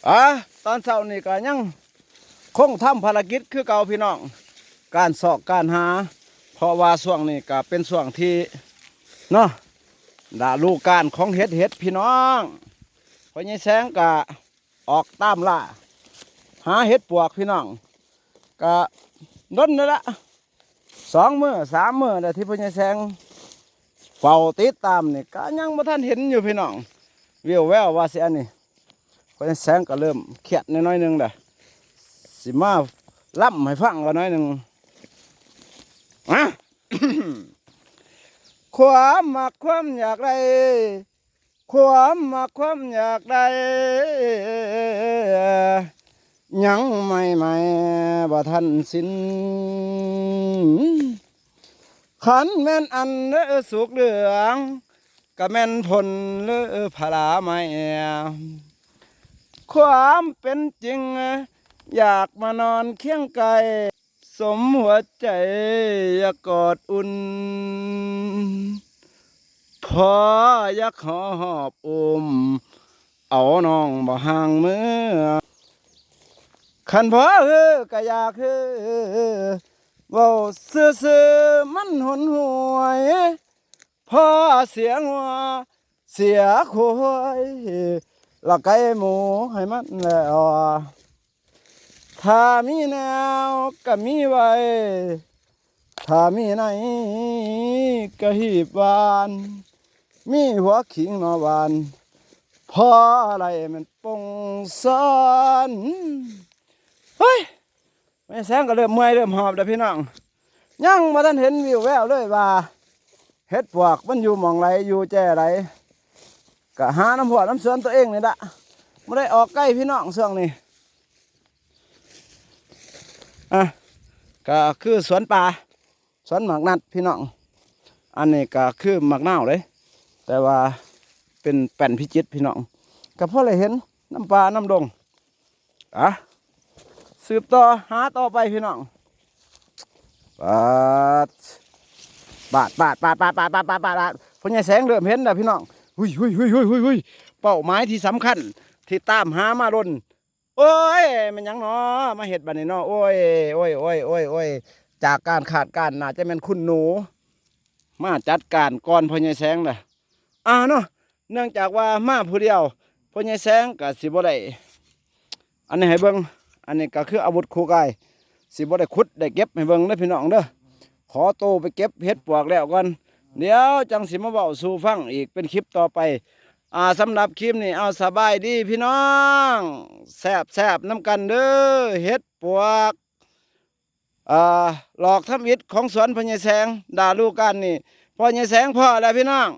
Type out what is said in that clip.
ອາ ຕອນເຊົ້ານີ້ກໍຍັງຄົງທຳພາລະກິດຄືເກົ່າພີ່ນ້ອງ ການຊອກການຫາ ເພາະວ່າຊ່ວງນີ້ກໍເປັນຊ່ວງທີ່ເນາະ ລະດູການຂອງເຫັດ ເຫັດພີ່ນ້ອງ. ພໍ່ໃຫຍ່ແສງກໍອອກຕາມລ່າຫາເຫັດປວກພີ່ນ້ອງ ກະດົນແລ້ວລະ ສອງມື້ສາມມື້ແລ້ວທີ່ພໍ່ໃຫຍ່ແສງເຝົ້າຕິດຕາມນີ້ ກະຍັງບໍ່ທັນເຫັນຢູ່ພີ່ນ້ອງ ແວ່ວໆວ່າຊິອັນນີ້ ພໍ່ໃຫຍ່ແສງກະເລີ່ມຄຽດໜ້ອຍໆໜຶ່ງລະ ຊິມາລຳໃຫ້ຟັງກ່ອນໜ້ອຍໜຶ່ງ ອາ ຄວາມມັກຄວາມຢາກໄດ້ ຄວາມມັກຄວາມຢາກໄດ້ ຍັງໃໝ່ໆບໍ່ທັນສິ້ນ ຄັນແມ່ນອັນເລີສຸກເຫຼືອງ ກະແມ່ນຜົນເລີພະລາໄມ້ ຄວາມເປັນຈິງ ຢາກມານອນຄຽງໃກ້ ສົມຫົວໃຈຢາກກອດອຸ່ນ ພໍຢາກຫອບອຸ້ມ ເອົານ້ອງບໍ່ຫ່າງມື ຄັນພໍເຮີກະຢາກເຮີ ເວົ້າຊື່ໆມັນຫົນຫວຍ ພໍເສຍງົວເສຍຄວາຍ ລະໄກ່ໝູໃຫ້ມັນແລ້ວ ຖ້າມີແນວກະມີໄວ້ ຖ້າມີໃນກະຮີບຫວານ ມີຫົວຂີງໜໍ່ຫວານ ພໍໄດ້ແມ່ນປົງຊອນ ເຮີ້ຍ ແມ່ແສງກໍເລີ່ມເມື່ອຍເລີ່ມຫອບແລ້ວພີ່ນ້ອງ ຍັງບໍ່ທັນເຫັນວິວແວວເລີຍວ່າ ເຫັດປວກມັນຢູ່ໝ່ອງໃດ ຢູ່ແຈໃດ ກະຫານຳຫົວນຳສວນຕົວເອງນີ້ລະ ບໍ່ໄດ້ອອກໄກພີ່ນ້ອງຊ່ວງນີ້ ອາ ກະຄືສວນປ່າ ສວນໝາກນັດພີ່ນ້ອງ ອັນນີ້ກະຄືໝາກນາວເດ້ ແຕ່ວ່າເປັນແປ້ນພິຈິດພີ່ນ້ອງ ກະພໍໄດ້ເຫັນນຳປ່ານຳດົງ ອາ ສືບຕໍ່ຫາຕໍ່ໄປພີ່ນ້ອງ ປາດ ປາດ ປາດ ປາດ ປາດ ປາດ ປາດ ປາດ ປາດ ພໍ່ໃຫຍ່ແສງເລີ່ມເຫັນແລ້ວພີ່ນ້ອງ ຫຸຍ ຫຸຍ ຫຸຍ ຫຸຍ ຫຸຍ ເປົ້າໝາຍທີ່ສຳຄັນ ທີ່ຕາມຫາມາດົນ ໂອ້ຍ ແມ່ນຫຍັງນໍ ມາເຮັດບາດນີ້ນໍ ໂອ້ຍ ໂອ້ຍ ໂອ້ຍ ໂອ້ຍ ໂອ້ຍ ຈາກການຄາດການ ໜ້າຈະແມ່ນຄຸນໜູ ມາຈັດການກ່ອນພໍ່ໃຫຍ່ແສງລະ ອາ ເນາະ ເນື່ອງຈາກວ່າມາຜູ້ດຽວ ພໍ່ໃຫຍ່ແສງກະຊິບໍ່ໄດ້ ອັນນີ້ໃຫ້ເບິ່ງ ອັນນີ້ກະຄືອາວຸດຄູ່ກາຍ ຊິບໍ່ໄດ້ຂຸດໄດ້ເກັບໃຫ້ເບິ່ງເດີພີ່ນ້ອງເດີ ຂໍໂຕໄປເກັບເຫັດປວກແລ້ວກ່ອນ ດຽວຈັ່ງຊິມາເວົ້າສູ່ຟັງອີກເປັນຄລິບຕໍ່ໄປ ອາ ສຳລັບຄລິບນີ້ ເອົາ ສະບາຍດີພີ່ນ້ອງ ແຊບໆນຳກັນເດີ ເຫັດປວກ ອາ ຫຼອກທຳອິດຂອງສວນພໍ່ໃຫຍ່ແສງ ລະດູການນີ້ ພໍ່ໃຫຍ່ແສງພໍ້ແລ້ວພີ່ນ້ອງ